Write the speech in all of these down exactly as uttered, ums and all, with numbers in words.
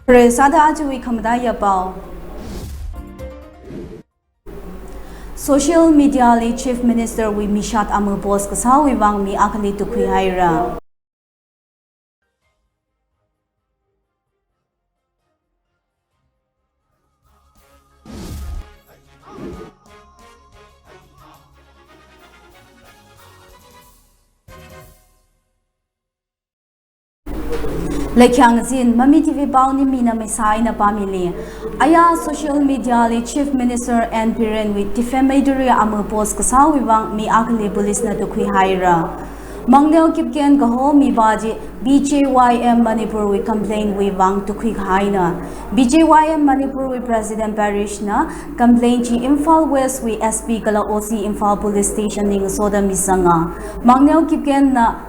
Press ada achiwi khamada yapao. Social media li Chief Minister wui mishat amu post kasawui vang mi akhali tukhui haira. Leikhyang zin, Mami T V pao ni mina mesa ina pamili. Aya social media li Chief Minister N Biren wui defamatory amu post kasawui vang mi akhali police na tukhui haira. Mangneo Kipgen kaho mi baji B J Y M Manipur wui complaint wui vang tukhui haina. B J Y M Manipur wui President Parish na complaint chi Imphal West wui S P kala O C Imphal Police Station ning soda misanga. Mangneo Kipgen na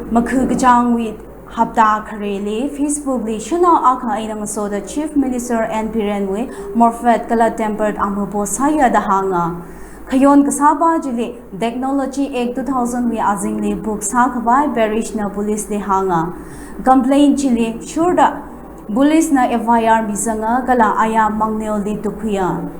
makhu kachang wui hapta khareli Facebook li shunao akha aina ngasoda Chief Minister N Biren wui morphed kala tempered amu post saya da hanga. Khayon kasaba jili Technology Act two thousand wui azingli book sa khavai Parish na police li hanga. Complaint chili shurda police na F I R misanga kala aya Mangneo li tukhuya.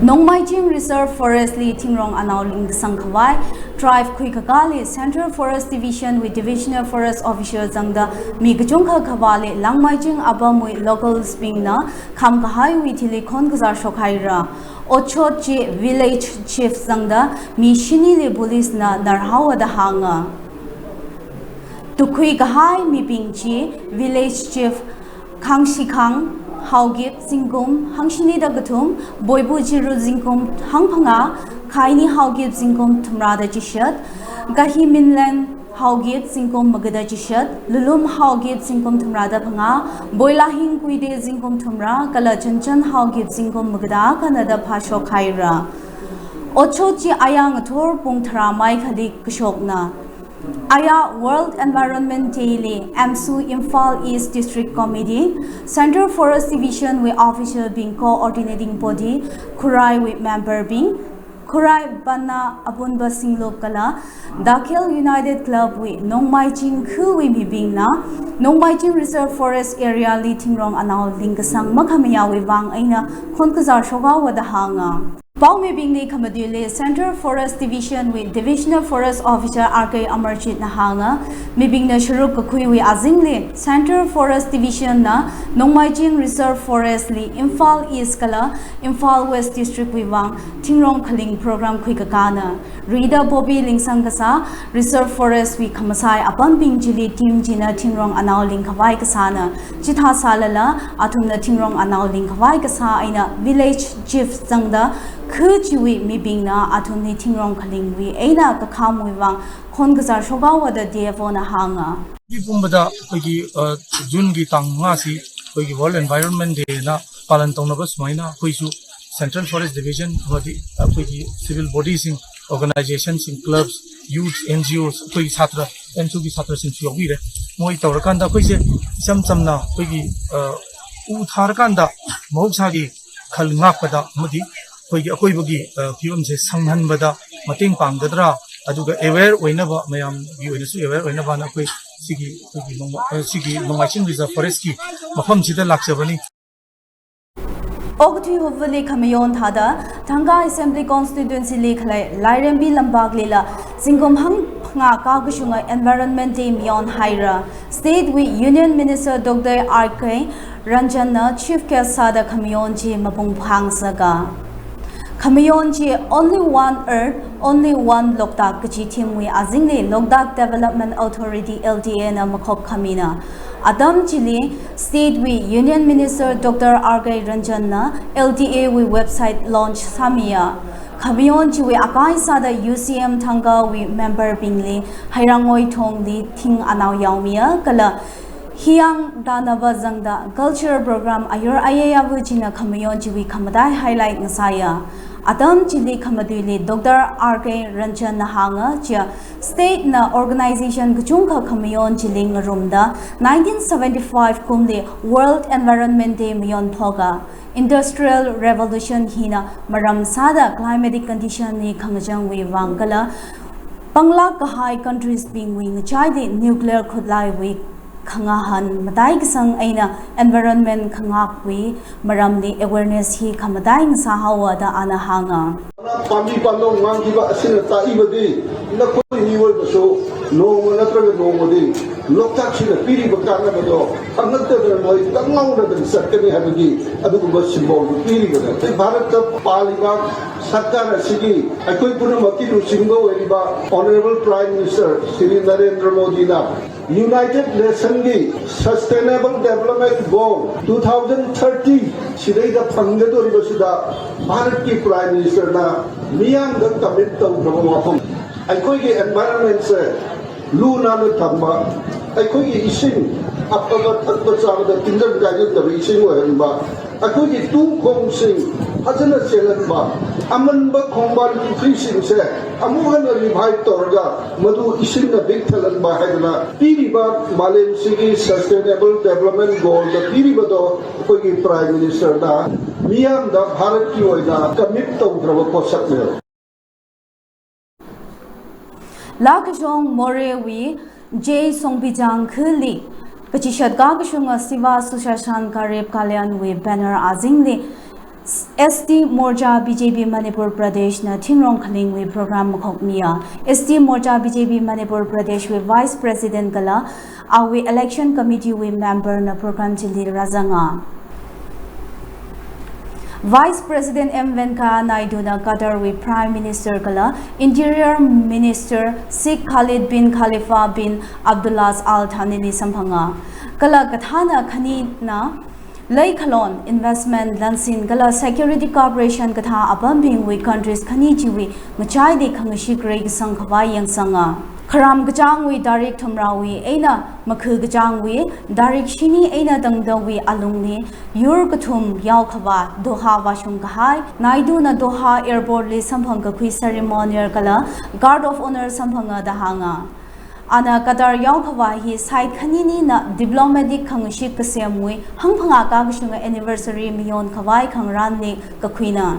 Nongmaiching Reserve Forest li thingrong anao ling kasang khavai tribe khui kakali Central Forest Division wui Divisional Forest Officer zangda mi kachungkha khavali Langmaiching apam wui local sping na kham kahai wui thili khon kazar shokhaira. Ochot chi village chief zangda mi shini li police na narhawa da hanga. Tukhui kahai mibing chi village chief Khangshi Khang, Haogip Zingkum, Hangshini da kathum, Boibu Jiru Zingkum, Hangphanga, Khaini Haogip Zingkum, Thumra da chishat, Gahi Minlen Haogip Zingkum, Magada chishat, Lulum Haogip Zingkum, Thumra da phanga, Boilahing Kuide Zingkum, Thumra, kala Chanchan Haogip Zingkum, Magada, Kanada, Phashok Haira. Ocho chi ayang athor pung thara mai khalik kashokna. ꯑꯌꯥ World Environment Day ꯂꯤ ꯑꯦꯝꯁꯨ Imphal East District Committee, Central Forest Division ꯋꯤ official ꯕꯤꯡ coordinating body, ꯈꯨꯔꯥꯏ ꯋꯤ member ꯕꯤꯡ, ꯈꯨꯔꯥꯏ ꯕꯟꯅ ꯑꯄꯨꯟꯕ ꯁꯤꯡꯂꯨꯞ ꯀꯂꯥ, ꯗꯥꯈꯦꯜ United Club ꯋꯤ ꯅꯣꯡꯃꯥꯏꯆꯤꯡ ꯈꯨ ꯋꯤ ꯃꯤꯕꯤꯡꯅ ꯅꯣꯡꯃꯥꯏꯆꯤꯡ Reserve Forest Area ꯂꯤ ꯊꯤꯡꯔꯣꯡ ꯑꯅꯥꯎ ꯂꯤꯡꯀꯁꯪ ꯃꯈꯥ ꯃꯌꯥ ꯋꯤ ꯋꯥꯡ ꯑꯩꯅ ꯈꯣꯟ ꯀꯖꯥꯔ ꯁꯣꯒꯥꯎ ꯋꯥꯗ ꯍꯥꯡꯉ꯫ ꯄꯥꯎ ꯃꯤꯕꯤꯡ ꯂꯤ ꯈꯃꯗꯨ ꯂꯤ Central Forest Division ꯋꯤ Divisional Forest Officer R K ꯑꯃꯔꯖꯤꯠꯅ ꯍꯥꯡꯉ, ꯃꯤꯕꯤꯡꯅ ꯁꯔꯨꯛ ꯀꯈꯨꯏ ꯋꯤ ꯑꯖꯤꯡ ꯂꯤ Central Forest Division ꯅ ꯅꯣꯡꯃꯥꯏꯆꯤꯡ Reserve Forest ꯂꯤ ꯏꯝꯐꯥꯜ East ꯀꯂꯥ ꯏꯝꯐꯥꯜ West District ꯋꯤ ꯋꯥꯡ ꯊꯤꯡꯔꯣꯡ ꯈꯂꯤꯡ program ꯈꯨꯏ ꯀꯀꯥꯅ ꯔꯤꯗ ꯕꯣꯕꯤ ꯂꯤꯡꯁꯪ ꯀꯁꯥ Reserve Forest ꯋꯤ ꯈꯃꯁꯥꯏ ꯑꯄꯝꯕꯤꯡ ꯖꯤꯂꯤ team ꯖꯤꯅ ꯊꯤꯡꯔꯣꯡ ꯑꯅꯥꯎ ꯂꯤꯡ ꯈꯋꯥꯏ ꯀꯁꯥꯅ ꯆꯤꯊꯥ ꯁꯥꯂꯂ ꯑꯊꯨꯝꯅ ꯊꯤꯡꯔꯣꯡ ꯑꯅꯥꯎ ꯂꯤꯡ ꯈꯋꯥꯏ ꯀꯁꯥ ꯑꯩꯅ village chief ꯆꯪꯗ ꯈꯨ ꯆꯤꯋꯤ ꯃꯤꯕꯤꯡꯅ ꯑꯊꯨꯝꯅꯤ ꯊꯤꯡꯔꯣꯡ ꯈꯂꯤꯡ ꯋꯤ ꯑꯩꯅ ꯀꯈꯥꯝ ꯋꯤ ꯋꯥꯡ ꯈꯣꯟ ꯀꯖꯥꯔ ꯁꯣꯒꯥꯎ ꯋꯥꯗ D F O ꯅ ꯍꯥꯡꯉ꯫ ꯃꯤ ꯄꯨꯝꯕꯗ ꯑꯩꯈꯣꯏꯒꯤ ꯑ, ꯖꯨꯟꯒꯤ ꯇꯥꯡ ꯃꯉꯥꯁꯤ ꯑꯩꯈꯣꯏꯒꯤ World Environment Day ꯅ ꯄꯥꯂꯟ ꯇꯧꯅꯕ ꯁꯨꯃꯥꯏꯅ ꯑꯩꯈꯣꯏꯁꯨ Central Forest Division ꯑꯃꯗꯤ ꯑꯩꯈꯣꯏꯒꯤ civil body ꯁꯤꯡ, organization ꯁꯤꯡ, clubs, youth, N G Os, ꯑꯩꯈꯣꯏꯒꯤ ꯁꯥꯇ꯭ꯔ, ꯑꯦꯝꯁꯨꯒꯤ ꯁꯥꯇ꯭ꯔꯁꯤꯡꯁꯨ ꯌꯥꯎꯕꯤꯔꯦ꯫ ꯃꯣꯏ ꯇꯧꯔꯀꯥꯟꯗ ꯑꯩꯈꯣꯏꯁꯦ ꯏꯆꯝ ꯆꯝꯅ ꯑꯩꯈꯣꯏꯒꯤ ꯑ, ꯎ ꯊꯥꯔꯀꯥꯟꯗ ꯃꯍꯧꯁꯥꯒꯤ ꯈꯜ ꯉꯥꯛꯄꯗ ꯑꯃꯗꯤ ꯑꯩꯈꯣꯏꯒꯤ ꯑꯀꯣꯏꯕꯒꯤ ꯑ, ꯐꯤꯕꯝꯁꯦ ꯁꯪꯍꯟꯕꯗ ꯃꯇꯦꯡ ꯄꯥꯡꯒꯗ꯭ꯔꯥ, ꯑꯗꯨꯒ aware ꯑꯣꯏꯅꯕ, ꯃꯌꯥꯝꯒꯤ ꯑꯣꯏꯅꯁꯨ aware ꯑꯣꯏꯅꯕꯅ ꯑꯩꯈꯣꯏ ꯁꯤꯒꯤ ꯑꯩꯈꯣꯏꯒꯤ ꯅꯣꯡꯃ-, ꯑ, ꯁꯤꯒꯤ ꯅꯣꯡꯃꯥꯏꯆꯤꯡ Reserve Forest ꯀꯤ ꯃꯐꯝꯁꯤꯗ ꯂꯥꯛꯆꯕꯅꯤ꯫ ꯑꯣꯛꯊꯨꯏ ꯍꯨꯕꯨꯂꯤ ꯈꯃꯌꯣꯟ ꯊꯥꯗ ꯊꯪꯒꯥ Assembly Constituency ꯂꯤ ꯈꯂꯩ ꯂꯥꯏꯔꯦꯝꯕꯤ ꯂꯝꯄꯥꯛ ꯂꯤꯂ ꯆꯤꯡꯒꯨꯝ ꯍꯪ ꯉꯥ ꯀꯥꯒꯨꯁꯨꯉ Environment Day ꯃꯤꯌꯣꯟ ꯍꯥꯏꯔ State ꯋꯤ Union Minister Doctor R K ꯔꯟꯖꯟꯅ Chief Guest ꯁꯥꯗ ꯈꯃꯌꯣꯟ ꯆꯤ ꯃꯄꯨꯡ ꯐꯥꯡꯁꯒ ꯈꯃꯌꯣꯟ ꯆꯤ Only One Earth, Only One Loktak ꯀꯆꯤ theme ꯋꯤ ꯑꯖꯤꯡꯂꯤ Loktak Development Authority, L D A ꯅ ꯃꯈꯣꯛ ꯈꯃꯤꯅ ꯑꯗꯝ ꯆꯤꯂꯤ State ꯋꯤ Union Minister Doctor R K ꯔꯟꯖꯟꯅ L D A ꯋꯤ website launch ꯁꯥꯃꯤꯌ ꯈꯃꯌꯣꯟ ꯆꯤꯋꯤ ꯑꯀꯥꯏ ꯁꯥꯗ U C M ꯊꯪꯒꯥ ꯋꯤ member ꯕꯤꯡꯂꯤ ꯍꯩꯔꯥꯡꯉꯣꯏ ꯊꯣꯡꯂꯤ ꯊꯤꯡ ꯑꯅꯥꯎ ꯌꯥꯎꯃꯤꯌ ꯀꯂ ꯍꯤꯌꯥꯡ ꯗꯥꯅꯕ ꯖꯪꯗ culture program ꯑꯌꯨꯔ ꯑꯌꯦ ꯌꯥꯕꯨ ꯆꯤꯅ ꯈꯃꯌꯣꯟ ꯆꯤꯋꯤ ꯈꯃꯗꯥꯏ highlight ꯉꯁꯥꯏꯌ Atam chili khamaduili Doctor R K Ranjan na hanga chia state na organization kachungkha khamayon chili ngarumda nineteen seventy-five kumli World Environment Day mayon phoga Industrial Revolution hina maram sada climatic condition ni khangajang wi vangkala panglak kahai countries bing wi ngachaidi nuclear khutlai wi khangahan matai kasang aina environment khangak wi maramli awareness hi khamatai ngasa hawa da ana hanga. ꯄꯥꯝꯕꯤ ꯄꯥꯝꯂꯧ ꯃꯥꯡꯈꯤꯕ ꯑꯁꯤꯅ ꯇꯥꯛꯏꯕꯗꯤ ꯅꯈꯣꯏ ꯃꯤꯑꯣꯏꯕꯁꯨ ꯅꯣꯡꯃ ꯅꯠꯇ꯭ꯔꯒ ꯅꯣꯡꯃꯗꯤ ꯂꯣꯛꯇꯥꯛꯁꯤꯅ ꯄꯤꯔꯤꯕ ꯀꯥꯟꯅꯕꯗꯣ ꯈꯪꯉꯛꯇꯗꯅ ꯅꯣꯏ ꯀꯪꯉꯥꯎꯅꯗꯅ ꯆꯠꯀꯅꯤ ꯍꯥꯏꯕꯒꯤ ꯑꯗꯨꯒꯨꯝꯕ ꯁꯤꯝꯕꯣꯜꯗꯨ ꯄꯤꯔꯤꯕꯅꯤ꯫ ꯑꯩꯈꯣꯏ ꯚꯥꯔꯠꯇ ꯄꯥꯜꯂꯤꯕ ꯁꯔꯀꯥꯔ ꯑꯁꯤꯒꯤ ꯑꯩꯈꯣꯏ ꯄꯨꯝꯅꯃꯛꯀꯤ ꯂꯨꯆꯤꯡꯕ ꯑꯣꯏꯔꯤꯕ Honourable Prime Minister Shri Narendra ꯃꯣꯗꯤꯅ United Nationꯒꯤ Sustainable Development Goal two thousand thirty ꯁꯤꯗꯩꯗ ꯐꯪꯒꯗꯧꯔꯤꯕꯁꯤꯗ ꯚꯥꯔꯠꯀꯤ Prime Ministerꯅ ꯃꯤꯌꯥꯝꯗ commit ꯇꯧꯈ꯭ꯔꯕ ꯋꯥꯐꯝ ꯑꯩꯈꯣꯏꯒꯤ environmentꯁꯦ ꯂꯨ ꯅꯥꯟꯅ ꯊꯝꯕ, ꯑꯩꯈꯣꯏꯒꯤ ꯏꯁꯤꯡ ꯑꯐꯕ ꯊꯛꯄ ꯆꯥꯕꯗ ꯇꯤꯟꯖꯪ ꯀꯥꯏꯖꯪꯗꯕ ꯏꯁꯤꯡ ꯑꯣꯏꯍꯟꯕ, ꯑꯩꯈꯣꯏꯒꯤ ꯇꯨ ꯈꯣꯡꯁꯤꯡ ꯐꯖꯅ ꯆꯦꯜꯍꯟꯕ, ꯑꯃꯟꯕ ꯈꯣꯡꯕꯥꯟ ꯄꯨꯈ꯭ꯔꯤꯁꯤꯡꯁꯦ ꯑꯃꯨꯛ ꯍꯟꯅ revive ꯇꯧꯔꯒ ꯃꯗꯨ ꯏꯁꯤꯡꯅ ꯄꯤꯛ ꯊꯜꯍꯟꯕ ꯍꯥꯏꯗꯅ ꯄꯤꯔꯤꯕ ꯃꯥꯂꯦꯝꯁꯤꯒꯤ Sustainable Development Goalꯗ ꯄꯤꯔꯤꯕꯗꯣ ꯑꯩꯈꯣꯏꯒꯤ Prime Ministerꯅ ꯃꯤꯌꯥꯝꯗ ꯚꯥꯔꯠꯀꯤ ꯑꯣꯏꯅ commit ꯇꯧꯈ꯭ꯔꯕ ꯄꯣꯠꯁꯛꯅꯦꯕ꯫ Lakashong Morewi J Songbijang Khili Kachishat Kakashunga Siva Sushashan Karib Kalyan wi banner azingli S T Morcha B J P Manipur Pradesh na Thingrong Khalingwi program makhokmiya. S T Morcha B J P Manipur Pradesh wi Vice President kala awi Election Committee wi member na program chili razanga. Vice President M Venkaiah Naidu na Qatar wi Prime Minister kala Interior Minister Sheikh Khalid bin Khalifa bin Abdullah Al Thani li samphanga. Kala kathana khani na Lei khalon investment lansin kala security cooperation katha apam bing wi countries khani chiwi machai de khangashi kre kasang khavai yang sanga. ꯈꯔꯥꯝ ꯀꯆꯥꯡꯋꯤ ꯗꯥꯔꯤꯛ ꯊꯨꯝꯔꯥꯎꯋꯤ ꯑꯩꯅ ꯃꯈꯜ ꯀꯆꯥꯡꯋꯤ ꯗꯥꯔꯤꯛ ꯁꯤꯅꯤ ꯑꯩꯅ ꯇꯪꯗꯧꯋꯤ ꯑꯂꯨꯡꯅꯤ your ꯀꯊꯨꯝ ꯌꯥꯎꯈꯕ ꯗꯣꯍꯥ ꯋꯥꯁꯨꯡ ꯀꯍꯥꯏ ꯅꯥꯏꯗꯨꯅ ꯗꯣꯍꯥ ꯑꯦꯌꯔꯄꯣꯔꯠꯂꯤ ꯁꯝꯐꯪ ꯀꯈꯨꯏ ꯁꯦꯔꯤꯃꯣꯅꯤꯌꯔ ꯀꯂ ꯒꯥꯔꯗ of honour ꯁꯝꯐꯪ ꯑꯗ ꯍꯥꯡꯉ ꯑꯅ Qatar ꯌꯥꯎꯈꯕ ꯍꯤ side ꯈꯅꯤꯅꯤꯅ diplomatic ꯈꯪꯁꯤꯛ ꯀꯁꯦꯝꯃꯨꯏ ꯍꯪꯐꯪ ꯑꯀꯥ ꯀꯁꯨꯡ anniversary ꯃꯤꯌꯣꯟ ꯈꯕꯥꯏ ꯈꯪꯔꯥꯟꯅꯤ ꯀꯈꯨꯏꯅ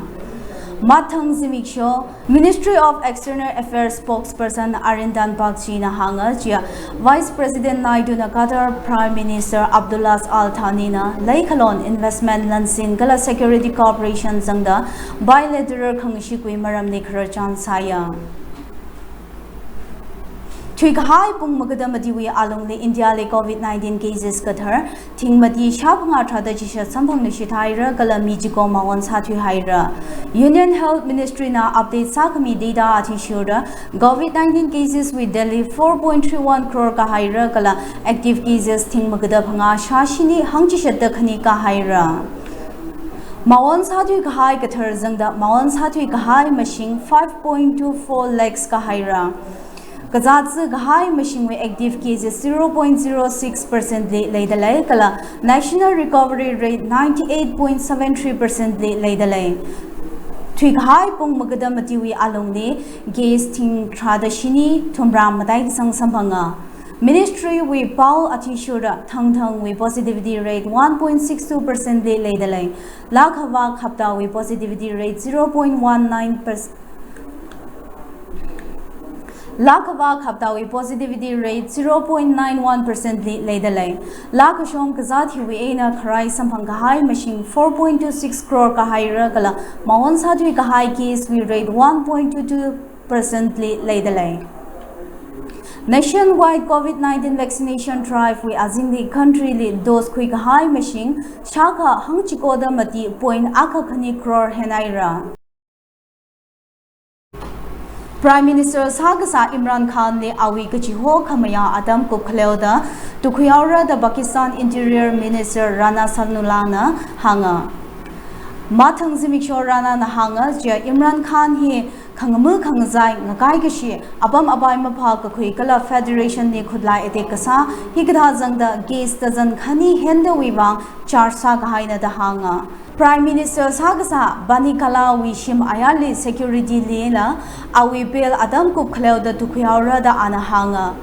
ꯃꯊꯪ ꯖꯤꯃꯤꯛꯁꯣ Ministry of External Affairs spokesperson Arindan Bakchina hanga chia Vice President Naidu na Qatar Prime Minister Abdullah Al Thani na Leikalon Investment Lansin Gala Security Cooperation zangda bilateral khangshikui maram ne kharachan saya. Thui kahai pung magada madiwi alung le India le COVID nineteen cases kathar Thingmati shapnga thrada chisha samphang ni shithaira kala mi chiko mawon sathui haira. Union Health Ministry na update sakami data athi shura COVID nineteen cases with Delhi four point three one crore ka haira kala active cases thingmagada phanga shashini hangchisha dakhani ka haira. Mawon sathui kahai kathar zangda mawon sathui kahai mashing five point two four lakhs ka haira. Kazatsu kahai mashing we active cases zero point zero six percent li leidalai kala national recovery rate ninety eight point seven three percent li leidalai. Thui kahai pung magada matiwi alung ni case thing thrada shini thumram madai sang samphanga. Ministry we pau athishura thang thang we positivity rate one point six two percent li leidalai. Lakhava khapta we positivity rate zero point one nine percent. Lakhava khaptawi positivity rate zero point nine one percent li leidalai. Lakashong kazathiwi eina kharai samphang kahai mashing four point two six crore kahai rakala mawon sathui kahai case wi rate one point two two percent li leidalai. Nationwide COVID nineteen vaccination drive wi azingli country li dose khui kahai mashing shakha hangchikoda mati point akha khani crore henaira. Prime Minister sagasa Imran Khan le awi kachiho khamaya atam kukhleo da tukhuyaura da Pakistan Interior Minister Rana Sanullah na hanga. Mathang zimiksho Rana na hanga jia Imran Khan hi Khangamu khangazai ngakai kashi, apam apai mapha kakhui kala federation ni khutlai ete kasa, hikatha zangda gas dozen khani henda wibang charge sa kahaina da hanga. Prime Minister sa kasa Bani Kala wi shim ayali security li la awi bail adam kup khleu da tukhuyaura da ana hanga.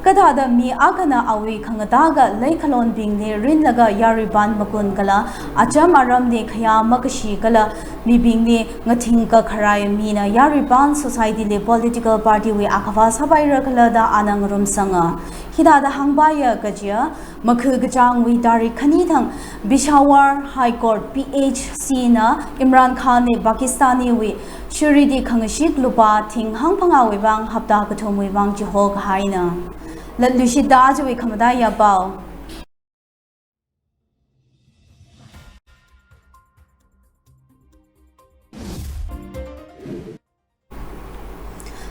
Kathada mi akana awi khangataga lei khalon bing ni rinlaga yari ban makun kala acham aram ni khaya makashi kala mi bing ni ngathing ka kharai mina yari ban society le political party wi akhava sabaira kala da ana ngarum sanga. Hidada hangbaya kajia, makhu kachang wi tarik khani thang Peshawar High Court P H C na Imran Khan ni Pakistani wi shuridi khangashik lupa thing hang phanga wi bang hapta kathum wi bang chihol kahaina. Latlushida ajawi khamadaya pao.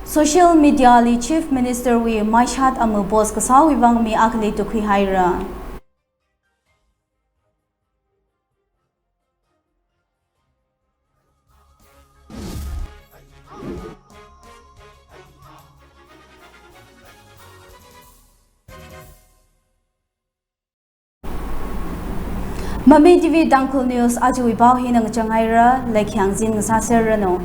Social media li Chief Minister wi maishat amu post kasa wi bang mi akli tukhui haira. Mami T V Tangkhul News ajawi pao hina ngachangaira, laikhiang zin ngasa serrano.